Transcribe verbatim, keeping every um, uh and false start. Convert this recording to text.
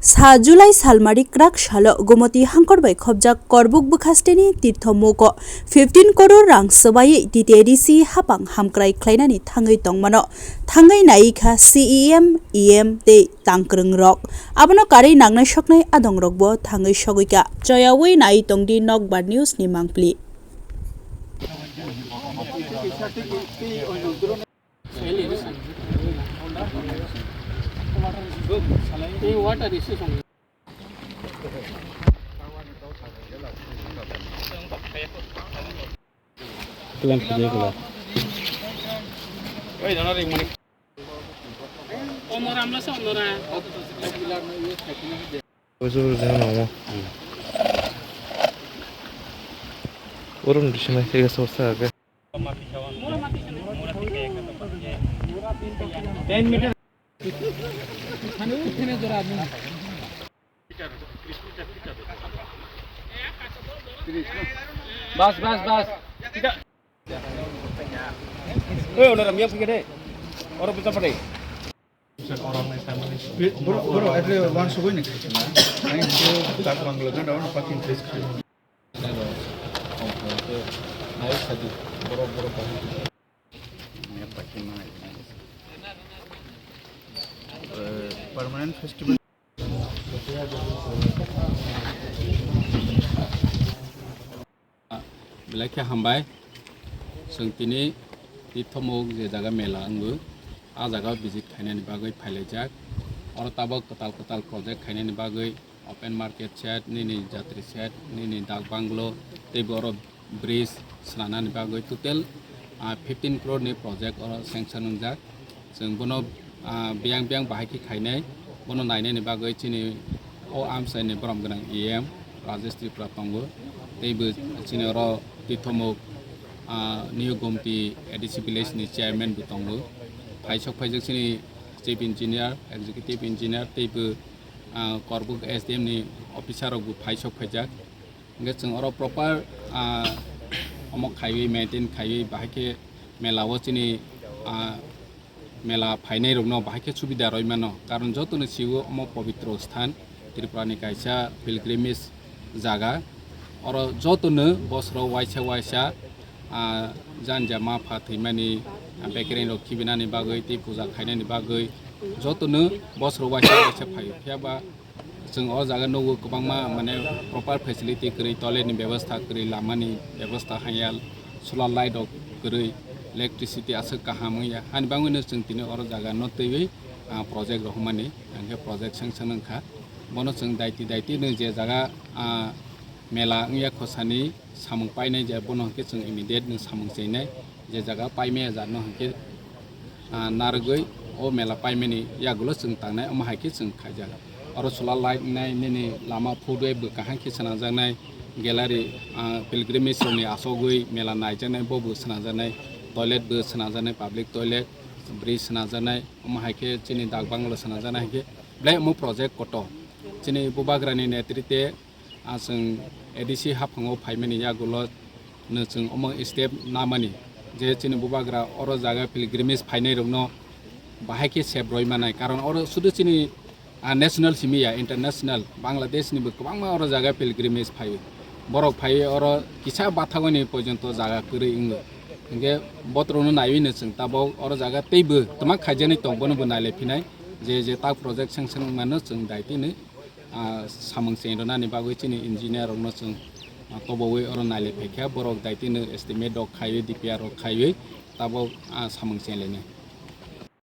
Sa July salmari kwrak salo Gomoti hangkor bai khopjak Korbuk bwkhasteni Tirtho Mugo fifteen koror rang swbaiwi T T A D C hapang hamkrai khlainani thangwi tongmano thangwi naikha C E M, E M tei tangkwrwngrok. Abono karwi nangnai soknai adongrokbo thangwi sogwikha. Choyawi nai tongdi Nokbar News ni mangpli. Urun bisingo sega sorsa age. Bas, bas, bas. Oi, onora miya pike de. Oro pisa pade. Bro, bro, at least one sugoi ni. Thank you. Tak banglo kan, dawan pakin face. Permanent festival. Belai khe hambai. Chwng tini Tirtho Muk je jaga mela wngo, a jaga visit khainani bagwi phailaijak. Oro tabok kwtal kwtal project khainani bagwi open market shed, nini jatri shed, nini dak banglo, teibo oro bridge swnamnani bagwi total, ah, fifteen crore ni project oro sanction wngjak. Chwng bono, ah, biyang biyang bahai khe khainai, bono nainani bagwi chini o amchaini borom gwnang E M Rajesh Tripura tongo, teibo chini oro Tirtho Muk, ah, New Gomti A D C village ni chairman bo tongo. Phaisok phaijak chini chief engineer, executive engineer, teibo, ah, Korbuk S D M ni officer rok bo phaisok phaijak. Hingke chwng oro proper, ah, omo khaiwi, maintain khaiwi, bahai khe mela o chini, ah, mela phainai rokno bahai khe subida rwi mano. Karon jotono sio omo pobitro sthan, Tripura ni kaisa pilgrimage jaga. Oro jotono bosoro waisa waisa, ah, janja ma pha thwimani, ah, bekereng rok khibinani bagwi tei puja khainani bagwi jotono bosoro waisa waisa phaio. Phiya ba chwng o jaga nugo kwbangma, mane, proper facility kwrwi, toilet ni bebostha kwrwi, lama ni bebostha hanya, solar light rok kwrwi, electricity aswk kaham wngya. Hani bagwino chwng tini oro jaga no twiwi, ah, project rohormani, hingke project sanction wngkha. Bono chwng daiti daiti no je jaga, ah, mela wngya khosani samung painai je bono hingke chwng immediate no samung chenai. Je jaga paimaya jat no hingke, ah, narwgwi o mela paimani yagulo chwng tangnai, omo hai khe chwng khaijak. Oro solar light wngnai, nini lama footway bo kaham khe swnamjaknai, gallery, ah, pilgrimage rokni achogwi mela naijaknai, bo bo swnamjaknai, toilet bo swnamjaknai, public toilet, bridge swnamjaknai, omo hai khe chini dak bangalo swnamjaknai, hai khe belai omo project kotor. Chini Bubagrani netrite, ah, chwng A D C haphango phaimani yagulo no chwng omo step namani je chini Bubagra oro jaga pilgrimage phainai rokno bahai khe sep roi manai, karon oro sudu chini, ah, national simi ya, international, Bangladesh ni bo kwbangma oro jaga pilgrimage phaio. Borok phaiwi oro kisa bathagoni porjonto jaga kwrwi wngo. Hingke botrokno naiwi no chwng tabok oro jaga teibo twma khaijaknai tong, bono bo nailai phinai je je tak project sanction wngmano chwng daitino, ah, samung chengrwnani bagwi chini engineer rokno chwng, ah, tobowi oro nailai phaikha, borok daitino estimate rok khaiwi, D P R rok khaiwi tabok, ah, samung chenlainai.